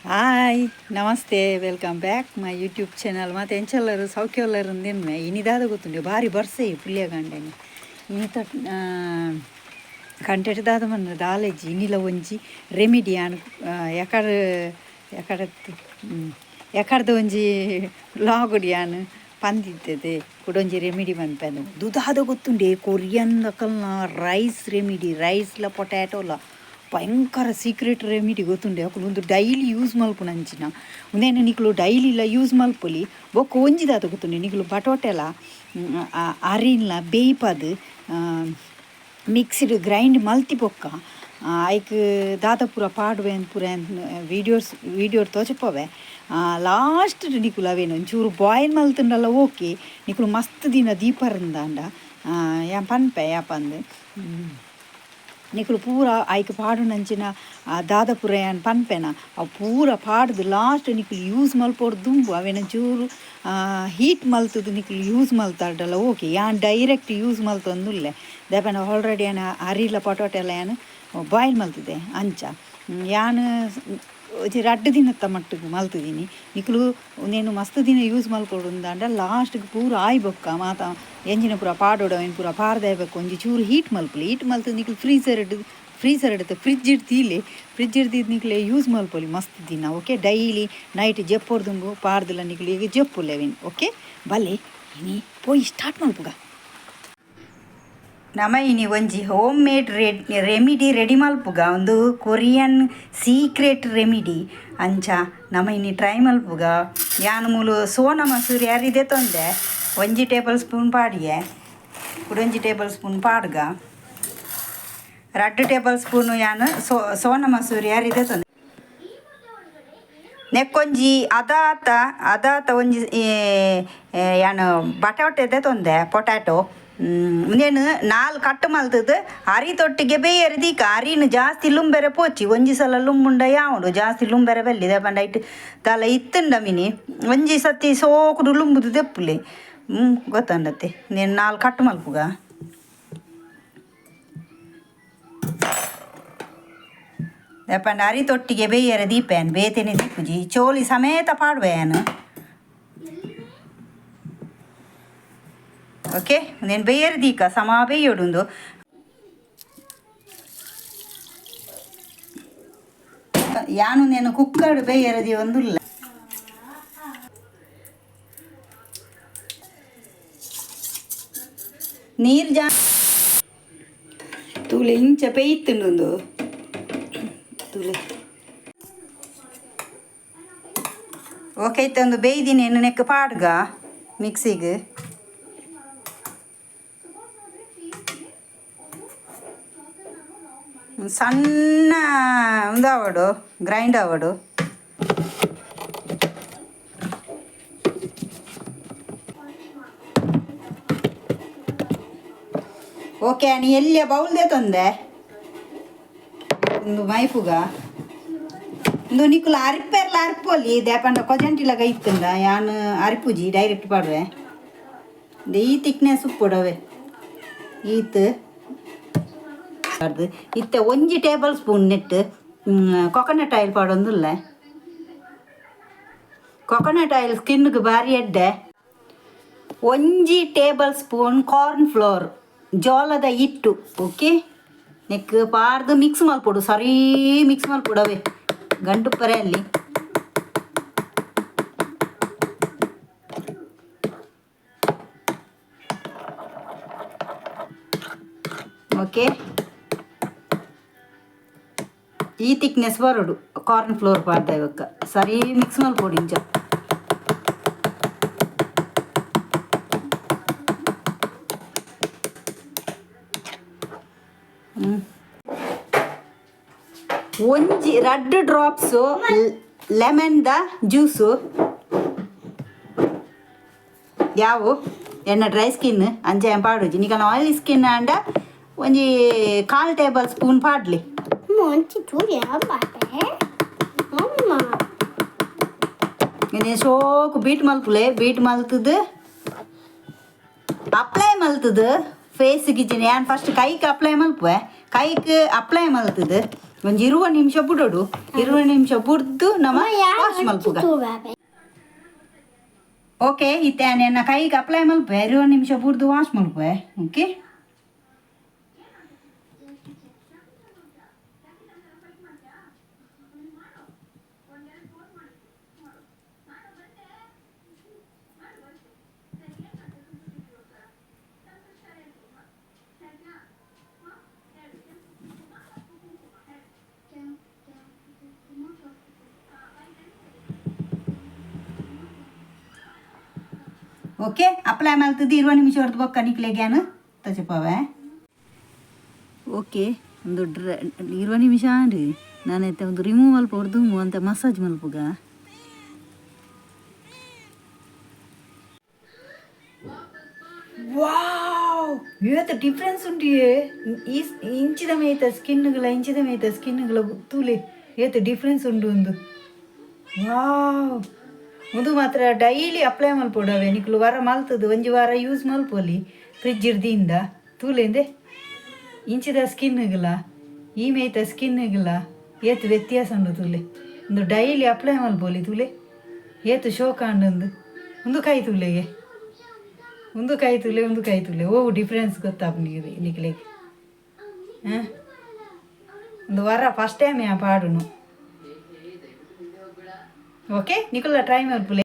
Hi namaste, welcome back my YouTube channel. ಮತ್ತು ಎಂಚೆಲ್ಲರು ಸೌಖ್ಯಲ್ಲರು ಅಂದೇನ್ಮೆ. ಇನಿದಾದ ಗೊತ್ತುಂಡು, ಭಾರಿ ಬರ್ಸೆ ಪುಲ್ಯಗಾಂಡೆನೆ. ಇನಿತ ಕಂಟೆಟ್ ದಾದ ಮನ್ನ ದಾಲೆಜ್ಜಿ. ಇನಿಲ ಒಂಜಿ ರೆಮಿಡಿ ಆನ್ ಎಕಡ್ ಎಕಡ ಎಕಡ್ದ ಒಂಜಿ ಲಾಗುಡಿ ಯಾನ್ ಪಂದಿತ್ತದೆ. ಕುಡೊಂಜಿ ರೆಮಿಡಿ ಪನ್ಪೆಂದು ದುದಾದ ಗೊತ್ತುಂಡೆ. ಕೊರಿಯನ್ ದಕಲ್ನ ರೈಸ್ ರೆಮಿಡಿ, ರೈಸ್ಲ ಪೊಟ್ಯಾಟೋಲ ಭಯಂಕರ ಸೀಕ್ರೆಟ್ ರೆಮಿಡಿ ಗೊತ್ತುಂಡೆ. ಅಕುಲು ಒಂದು ಡೈಲಿ ಯೂಸ್ ಮಲ್ಪುನಂಚಿನ ಉಂದೇನು ನಿಕುಲು ಡೈಲಿಲ ಯೂಸ್ ಮಲ್ಪೊಲಿ. ಬೊಕ್ಕ ಒಂಜಿ ದಾದ ಗೊತ್ತುಂಡೆ, ನಿಕುಲು ಬಟೋಟೆಲ ಅರಿನ್ಲ ಬೇಯ್ಪದು ಮಿಕ್ಸಿಡ್ ಗ್ರೈಂಡ್ ಮಲ್ತಿ ಬೊಕ್ಕ ಐಕ್ ದಾದ ಪೂರ ಪಾಡುವೆ ಪೂರ ವೀಡಿಯೋಸ್ ವೀಡಿಯೋ ತೋಜಪವೆ. ಲಾಸ್ಟ್ ನಿಕುಲು ಅವೇನು ಒಂಚೂರು ಬಾಯ್ಲ್ ಮಲ್ತುಂಡಲ್ಲ ಓಕೆ, ನಿಕುಲು ಮಸ್ತ್ ದಿನ ದೀಪರಂದಾಂಡ ಯಾನ್ ಪನ್ಪೆ ಯಾಪಂದು. ನಿಕುಲು ಪೂರ ಐಕ್ ಪಾಡುನಂಚಿನ ದಾದ ಪೂರ ಯಾನ್ ಪನ್ಪೆನ, ಅವು ಪೂರ ಪಾಡ್ದು ಲಾಸ್ಟ್ ನಿಕುಲು ಯೂಸ್ ಮಲ್ಪೊಡು ದುಂಬು ಅವೇನ ಚೂರು ಹೀಟ್ ಮಲ್ತುದು ನಿಕುಲು ಯೂಸ್ ಮಲ್ತಾಡಲ್ಲ ಓಕೆ. ಯಾನ್ ಡೈರೆಕ್ಟ್ ಯೂಸ್ ಮಲ್ತೊಂದುಲ್ಲೆ. ದಾಯೆ ಆಲ್ರೆಡಿ ಯಾನ್ ಅರಿಲ ಪೊಟಾಟೊ ಎಲ್ಲ ಯಾನ್ ಬಾಯ್ಲ್ ಮಲ್ತಿದೆ. ಅಂಚ ಯಾನ್ ಒಂಜಿ ರಡ್ಡ್ ದಿನತ್ತ ಮಟ್ಟಿಗೆ ಮಲ್ತಿದ್ದೀನಿ. ನಿಕುಲು ಉಂದೇನು ಮಸ್ತ್ ದಿನ ಯೂಸ್ ಮಲ್ಪೊಡು ಅಂದಾಂಡ ಲಾಸ್ಟ್ಗೆ ಪೂರ ಆಯ್ ಬೊಕ್ಕ ಮಾತ ಎಂಜಿನ ಪೂರ ಪಾಡೊಡು, ಅವೇನು ಪೂರ ಪಾಡ್ದೆ ಬೊಕ್ಕ ಒಂಜಿ ಚೂರು ಹೀಟ್ ಮಲ್ಪುಲೆ. ಹೀಟ್ ಮಲ್ತು ನಿಕುಲು ಫ್ರೀಸರ್ ಫ್ರೀಸರ್ ಇಡ್ತು ಫ್ರಿಜ್ ಇಡ್ತೀಲೆ, ಫ್ರಿಜ್ ಇಡ್ದಿದ್ದು ನಿಕುಲೆ ಯೂಸ್ ಮಲ್ಪೊಲಿ ಮಸ್ತ್ ದಿನ. Okay, daily night ಜೆಪ್ಪೊಡ್ದುಂಬು ಪಾಡ್ದಿಲ್ಲ ನಿಕುಲು ಈಗ ಜೆಪ್ಪುಲೆ ಅವೇನು. ಓಕೆ, ಬಲ್ಲೆ, ಇನಿ ಪೋಯಿ ಸ್ಟಾರ್ಟ್ ಮಲ್ಪುಗ. ನಮ ಇನಿ ಒಂಜಿ home made remedy ready ಮಲ್ಪುಗ, ಒಂದು Korean secret remedy. ಅಂಚ ನಮ ಇನಿ ಟ್ರೈ ಮಲ್ಪುಗ. ಯಾನ್ ಮೂಲು ಸೋನ ಮಸೂರಿ ಅರಿದೆ ತೊಂದೆ. ಒಂಜಿ ಟೇಬಲ್ ಸ್ಪೂನ್ ಪಾಡಿಯೆ, ಕುಡೊಂಜಿ ಟೇಬಲ್ ಸ್ಪೂನ್ ಪಾಡ್ಗ. ರಡ್ಡು ಟೇಬಲ್ ಸ್ಪೂನು ಯಾನ್ ಸೋನ ಮಸೂರಿ ಅರಿದೆ ತೊಂದೆ. ನೆಕ್ಕೊಂಜಿ ಅದಾತ ಅದಾತ ಒಂಜಿ ಯಾನ್ ಬಟಾಟೆ ತೊಂದೆ, ಪೊಟ್ಯಾಟೊ. ಉಂದೇನು ನಾಲ್ ಕಟ್ ಮಲ್ತದು ಅರಿ ತೊಟ್ಟಿಗೆ ಬೇಯರೆ ದೀಕ. ಅರಿನ ಜಾಸ್ತಿ ಲುಂಬೆರೆ ಪೋಚಿ, ಒಂಜಿ ಸಲ ಲುಂಬುಂಡ ಯಾವುಂಡು, ಜಾಸ್ತಿ ಲುಂಬೆರೆ ಬಲ್ಲಿ. ದಾಯೆ ಐಟ್ ದಾಲ ಇತ್ತುಂಡ ಮಿನಿ ಒಂಜಿ ಸತಿ ಸೋಕುಡು ಲುಂಬುದು ದೆಪ್ಪುಲೆ. ಗೊತ್ತಂಡತ್ತೆ. నేను ನಾಲ್ ಕಟ್ ಮಲ್ಪುಗ. ದಾಯೆ ಅರಿ ತೊಟ್ಟಿಗೆ ಬೇಯರೆ ದೀಪೇನ್, ಬೇತೆನೆ ದೀಪುಜಿ. ಚೋಲಿ ಸಮೇತ ಪಾಡುವೆ. ಓಕೆ, నేను ಬೇಯರೆ ದೀಕ, ಸಮ ಬೇಯೋಡುಂದು. ಯಾನು నేను ಕುಕ್ಕರ್ ಬೇಯರೆ ಒಂದುಲ್ಲ. ನೀರು ಜಾ ತೂಲೆ ಇಂಚ ಪೇಯ್ತುಂಡು ತೂಲೆ. ಓಕೆ, ಇತ್ತೊಂದು ಬೇಯ್ದಿನಿ ನೆಕ್ ಪಾಡ್ಗ ಮಿಕ್ಸಿಗೆ. ಸಣ್ಣ ಉಂದಾವಡು, ಗ್ರೈಂಡ್ ಆವಡು. ಓಕೆ, ನೀ ಎಲ್ಲಿಯ ಬೌಲ್ದೆ ತಂದೆ ಒಂದು ಮೈಪುಗ. ಒಂದು ನಿಕುಲು ಅರಿಪೆರ್ಲ ಅರ್ಪೊಲಿ. ದೇಪಂಡ ಕೊಜಂಟಿಲಗ ಇತ್ತುಂಡ ಯಾನ್ ಅರಿಪುಜಿ, ಡೈರೆಕ್ಟ್ ಪಾಡುವೆ. ಈ ತಿಕ್ನೆಸ್ ಉಪ್ಪುಡವೆ ಈತ್ ಇತ್ತೆ. ಒಂಜಿ table spoon net coconut oil ಪಾಡೊಂದುಲ್ಲೆ. Coconut oil ಸ್ಕಿನ್ಗೆ ಭಾರಿ ಎಡ್ಡೆ. ಒಂಜಿ table spoon corn flour, ಜೋಳದ ಹಿಟ್ಟು. ಓಕೆ, ನೆಕ್ ಪಾರ್ದು ಮಿಕ್ಸ್ ಮಲ್ಪೊಡು, ಸರಿ ಮಿಕ್ಸ್ ಮಲ್ಪೊಡವೆ ಗಂಟು ಪರೆ ಅಲ್ಲಿ. ಓಕೆ, ಈ ತಿಕ್ನೆಸ್ ಬರೋಡು ಕಾರ್ನ್ ಫ್ಲೋರ್ ಪಾಡ್ದ ಇವಕ್ಕ. ಸರಿ ಮಿಕ್ಸ್ ಮಲ್ಪೊಡು ಇಂಚ. ಒಂಜಿ ರಡ್ಡ್ drops lemon the juice ಯಾವು. ಎನ್ನ ಡ್ರೈ ಸ್ಕಿನ್ ಅಂಚೆ ಪಾಡುಜಿ. ನಿಕಲ್ನ ಆಯಿಲ್ ಸ್ಕಿನ್ ಆಂಡ ಒಂಜಿ ಕಾಲ್ ಟೇಬಲ್ ಸ್ಪೂನ್ ಪಾಡ್ಲಿ. ಒಂಚಿ ಚೂರು ಬಾಪೆ ಅಮ್ಮ. ಇನಿ ಸೋಕು ಬೀಟ್ ಮಲ್ಪುಲೆ. ಬೀಟ್ ಮಲ್ತದು ಅಪ್ಲೈ ಮಲ್ತದು ಫೇಸ್ ಗಿಜ್ಜಿನ. ಯಾನ್ ಫಸ್ಟ್ ಕೈಕ್ ಅಪ್ಲೈ ಮಲ್ಪುವೆ. ಕೈಕ್ ಅಪ್ಲೈ ಮಲ್ತದು ಒಂಜಿ 20 ನಿಮಿಷ ಬುಡೋಡು. 20 ನಿಮಿಷ ಬುಡ್ದು ನಮ ವಾಶ್ ಮಲ್ಪುಗ. ಓಕೆ, ಇತ್ತೆ ಎನ್ನ ಕೈಗೆ ಅಪ್ಲೈ ಮಲ್ಪೆ. 20 ನಿಮಿಷ ಬುಡ್ದು ವಾಶ್ ಮಲ್ಪೆ. ಓಕೆ, ಓಕೆ, ಅಪ್ಲೈ ಮಲ್ತದ್ದು 20 ನಿಮಿಷ ಹೊರತು ಬೊಕ್ಕ ನಿಕ್ಲೆಗ್ಯಾನು ತಚಪವೆ. ಓಕೆ, ಒಂದು 20 ನಿಮಿಷ ಆಂಡ್ ನಾನೈತೆ ಒಂದು ರಿಮೂವ್ ಮಲ್ಪ ಹೊಡ್ದು ಅಂತ ಮಸಾಜ್ ಮಲ್ಪುಗ. ವಾವ್, ಏತ ಡಿಫ್ರೆನ್ಸ್ ಉಂಟಿಯೇ. ಈ ಇಂಚಿದ ಮೇತ ಸ್ಕಿನ್ಗಳ, ಇಂಚಿದ ಮೇತ ಸ್ಕಿನ್ಗಳ ತೂಲೆ, ಏತ ಡಿಫ್ರೆನ್ಸ್ ಉಂಡು ಒಂದು. ವಾವ್, ಒಂದು ಮಾತ್ರ ಡೈಲಿ ಅಪ್ಲೈ ಮಲ್ಪೊಡವೆ. ನಿಕ್ಲು ವಾರ ಮಲ್ತದ್ದು ಒಂಜಿ ವಾರ ಯೂಸ್ ಮಲ್ಪೊಲಿ ಫ್ರಿಜ್ ಇರ್ದಿಂದ. ತೂಲೆಂದೆ, ಇಂಚಿದ ಸ್ಕಿನ್ಗಳ ಈ ಮೇತ ಸ್ಕಿನ್ಗಳ ಏತ್ ವ್ಯತ್ಯಾಸ ಉಂಡು ತೂಲೆ. ಒಂದು ಡೈಲಿ ಅಪ್ಲೈ ಮಲ್ಪೊಲಿ. ತೂಲೆ, ಏತು ಶೋಕ ಉಂಡು. ಒಂದು ಕೈ ತೂಲೆಗೆ, ಒಂದು ಕೈ ತೂಲೆ, ಒಂದು ಕೈ ತೂಲೆ. ಓ ಡಿಫ್ರೆನ್ಸ್ ಗೊತ್ತಾಪ ನಿಕ್ಲೆಗ್. ಹಾಂ, ಒಂದು ವಾರ first time yeah ಪಾಡುನು. Okay, ನಿಕುಲ್ಲ try ಮಲ್ಪುಲೆ.